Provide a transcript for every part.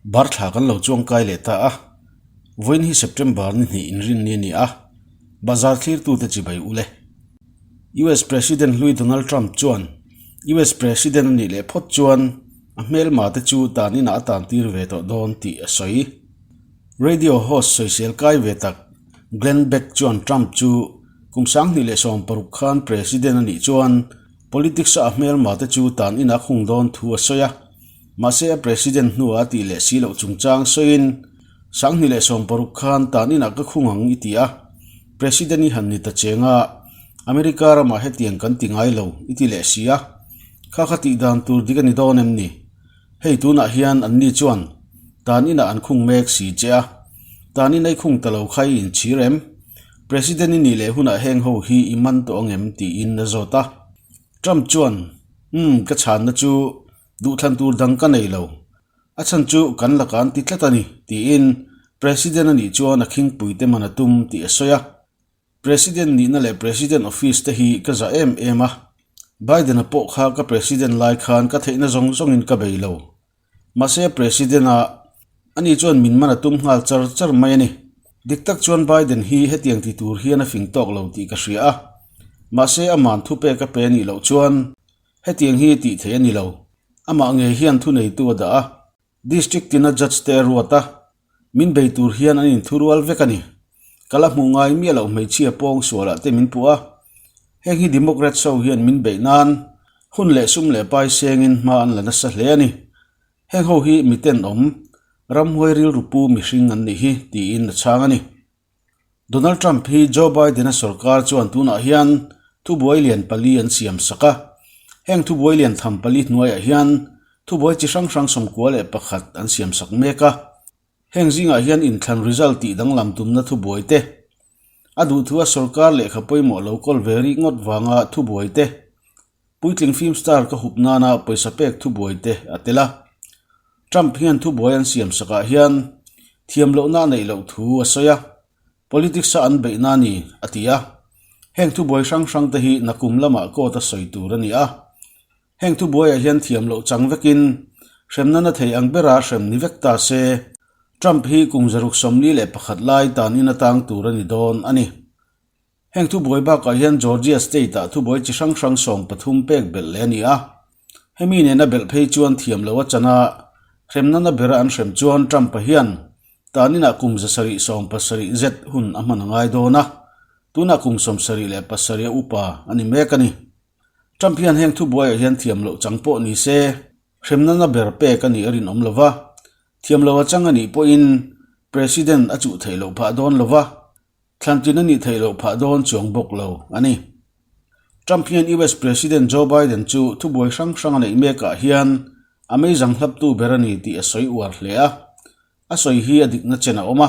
Bar thla kan lo chuang kai leh ta a, vawiin hi September ni hnih inrinni a ni a, bazar thlirtute chibai u le. US President hlui Donald Trump chuan US President a nih leh phawt chuan a hmelma te chu tan inah a tan tir ve tawh dawn tih a sawi. Radio host sawisel kai ve tak Glenn Beck chuan Trump chu kum 2016 khan President a nih chuan Politics-a a hmelma te chu tan inah khung dawn thu a sawi a, mahse a President hnuah a tih leh si loh chungchang sawiin, 2016 khan tan inah ka khung ang i ti a, President i han ni ta cheng a, America ramah hetiang kan ti ngai lo i ti leh si a, kha kha tih dan tur dik a ni dawn em ni? Hei tunah hian anni chuan tan inah an khung mek si che a, tan in ei khung ta lo kha i inchhir em? President i nih leh hunah heng ho hi i man tawh angem? tiin a zawt a. Trump chuan, Umm, ka chhanna chu duhthlan tur dang ka nei lo. A chhan chu kan la kan ti tlat a ni, tiin President a nih chuan a khingpuite man a tum tih a sawi a. President nihna leh President office te hi ka zah em em a. Biden-a pawh kha ka President lai khan ka theihna zawng zawngin ka bei lo. Mahse President-a ani chuan min man a tum nghal char char mai a ni. Dik tak chuan Biden hi hetiang ti tur hian a fing tawk lo tih ka hria a. Mahse aman thupek a pe a nih loh chuan hetiang hi tih theih a ni lo. Amah ngei hian thuneitu a dah a, District tina Judge te a ruat a, min bei tur hian an inthurual vek a ni. Ka la hmuh ngai miah loh hmeichhia pawng sualah te min puh a. Heng hi Democrats ho hian min beih nan hun leh sum leh pai sengin hma an la nasa hle a ni. Heng ho hi miten awm, ramhuai rilru pu mihring an nih hi, tiin a chhang a ni. Donald Trump hi Joe Biden-a sorkar chuan tunah hian thubuai lian pali an siam sak a. Heng thubuai lian tham pali hnuaiah hian thubuai chi hrang hrang 91 an siam sak mek a. Heng zingah hian inthlan result tih danglam tumna thubuai te, a duhthua sorkar lehkha pawimawh lo kawl ve rih ngawt vanga thubuai te, puitling film star ka hup nana pawisa pek thubuai te a tel a. Trump hian thubuai an siam sakah hian thiam lohna a neih loh thu a sawi a, politics-a an beihna a ni, a ti a. Heng thubuai hrang hrang te hi nakum lamah court a sawi tur a ni a. Heng thubuaiah hian thiam loh chang vekin hremna na thei ang bera hrem ni vek ta se, Trump hi kum 41 lai tan in atang tur a ni dawn a ni. Heng thubuai bakah hian Georgia state-ah thubuai chi hrang hrang 13 pek belh leh a ni a. Hemi nena belh phei chuan thiam loh a chan a, hremna na bera an hrem chuan Trump-a hian tan inah kum 770 zet hun a hman a ngai dawn a, tunah kum 77 a upa a ni mek a ni. Trump hian heng thubuaiah hian thiam loh chang pawh ni se, hremna na ber pek a nih a rinawm lo va, thiam lo a chang a nih pawhin President a chuh theih loh phah dawn lo va, thlantin a nih theih loh phah dawn chuang bawk lo a ni. Trump hian US President Joe Biden chu thubuai hrang hrang a neih mekah hian a meizang hlaptu ber a ni tih a sawi uar hle a, A sawi hi a dikna chen a awm a.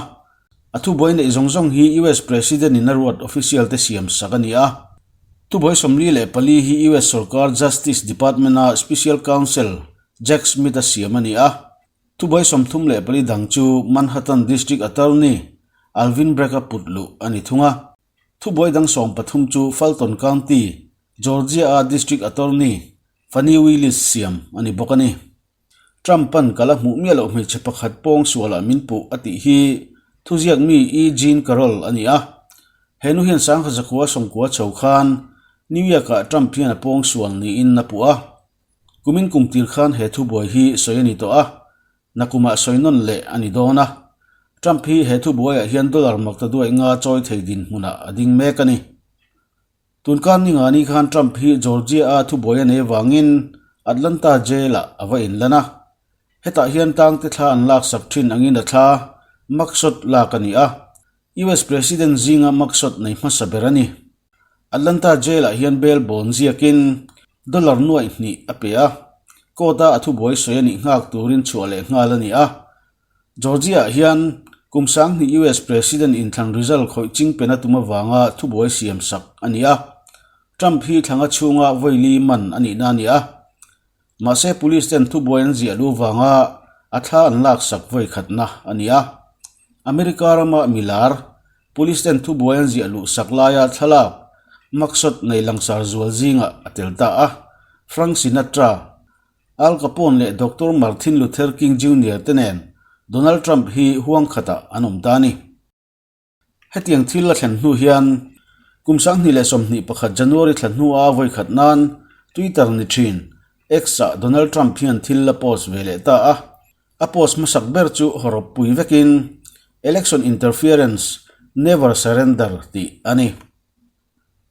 A thubuai neih zawng zawng hi US President in a ruat official te siam sak a ni a. Thubuai 44 hi US sorkar Justice Department a Special Counsel Jack Smith a siam a ni a. Thubuai 34 dang chu Manhattan District Attorney Alvin Bragg a put luh a ni thung a. Thubuai dang 13 chu Fulton County, Georgia a District Attorney Fani Willis siam a ni bawk a ni. Trump-a'n ka la hmuh miah loh hmeichhe pakhat pawng sualah min puh a tih hi thuziak mi E. Jean Carroll a ni a. He nu hian sangha zakhua sawmkua chho khan New York-ah Trump hian a pawng sual niin a puh a. Kumin kum tir khan he thubuai hi sawi a ni tawh a, nakumah sawi nawn leh a ni dawn a. Trump hi he thubuaiah hian dollar makta duai nga chawi thei dinhmunah a ding mek a ni. Tunkan ni ngani khan Trump hi Georgia-a thubuai a nei avangin Atlanta Jail-ah a va inlan a. Hetah hian tangte thla an laksak thin angin a thla mugshot lak a ni a. US President zinga mugshot nei hmasa ber a ni. Atlanta Jail-ah hian bail bond ziakin dollar nuaih hnih a pe a. Court-a a thubuai sawi a nih nghak turin chhuah leh nghal a ni a. Georgia-ah hian kum 2000 US President inthlan result khawih ching pen a tum avanga thubuai siam sak a ni a. Trump hi thlanga chhunga vawi li man a nihna a ni a. Mahse police ten thubuai an ziah lu avanga a thla an lak sak vawi khatna a ni a. America rama milar police ten thubuai an ziah luh sak laia thlalak mugshot nei langsar zual zingah a tel ta a. Frank Sinatra, Al Capone leh Doctor Martin Luther King Junior te nen. Donald Trump hi huang khatah an awm ta a ni. Hetiang thil a thlen hnu hian kum 2021 January thla hnua vawi khat nan Twitter ni thin X-ah Donald Trump hian thil la post ve leh ta a. A post hmasak ber chu hawrawp pui vekin Election interference, never surrender tih a ni.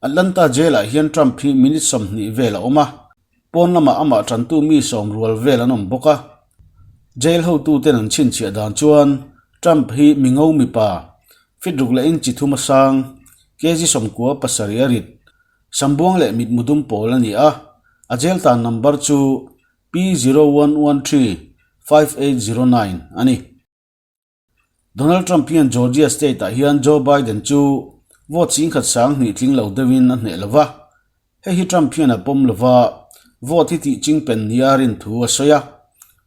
Atlanta Jail-ah hian Trump hi minute 20 vel a awm a, pawn lamah amah tantu mi sawm rual vel an awm bawk a. Jail hotuten an chhinchhiah dan chuan Trump hi mi ngo mipa, fit ruk leh inchi thum a sang, kg 97 a rit, sambuang leh mitmu dum pawl a ni a, a jail tan number chu P01135809 a ni. Donald Trump hian Georgia state-ah hian Joe Biden chu vote 10,000 sang hnih tling lo deuhin a hneh lo va. Hei hi Trump hian a pawm lo va, vote hi tih chingpen nia rin thu a sawi a.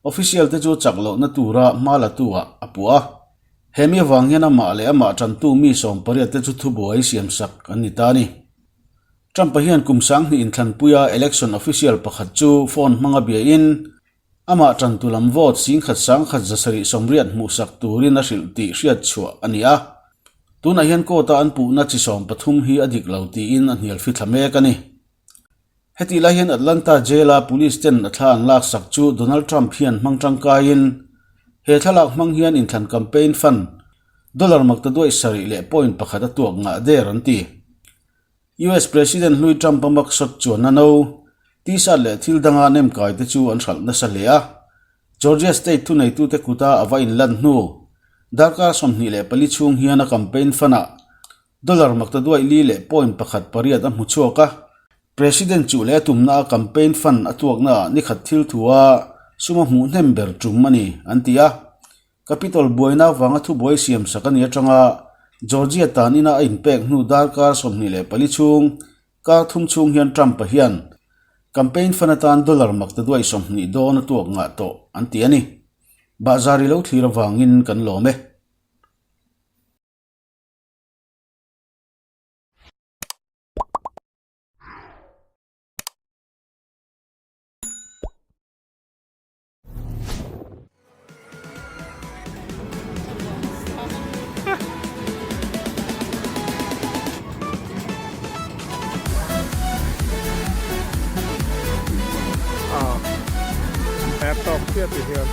Official te chu chak lohna tura hma la tu ah a puah a. He mi avang hian amah leh amah tantu mi 18 te chu thubuai siamsak an ni ta a ni. Trump-a hian kum 2000 inthlanpuia election official pakhat chu phone hmanga biain, Amah tantu lam vote 10,000 sang khat 780 hmuhsak turin a hrilh tih hriat chhuah a ni a. Tunah hian court-a an puhna chi 13 hi a dik lo tiin a hnial fithla mek a ni. Hetih lai hian Atlanta Jail-a police ten a thla an laksak chu Donald Trump hian hmang tangkaiin he thlalak hmang hian inthlan campaign fund dollar maktaduaih sarih leh point pakhat a tuak ngah der an ti. US President hlui Trump-a mugshot chuan a no, T-shirt leh thil danga nemkai te chu an hralh nasa hle a. Georgia State thuneitute kuta a va inlan hnu, darkar 24 chhung hian a campaign fund-ah dollar maktaduaih li leh point pakhat pariat a hmu chhuak a. President chuh leh a tumna a campaign fund a tuaknaah nikhat thil thua sum a hmuh hnem ber tum a ni, an ti a. Capitol buaina avanga thubuai siamsak a ni atanga Georgia tan ina a inpek hnu darkar 24 chhung kar thum chhung hian Trump-a hian campaign fund atan dollar maktaduaih 20 dawn a tuak ngah tawh an ti a ni. Bahzar i lo thlir avangin kan lawm e. Tawk chiah ti hian.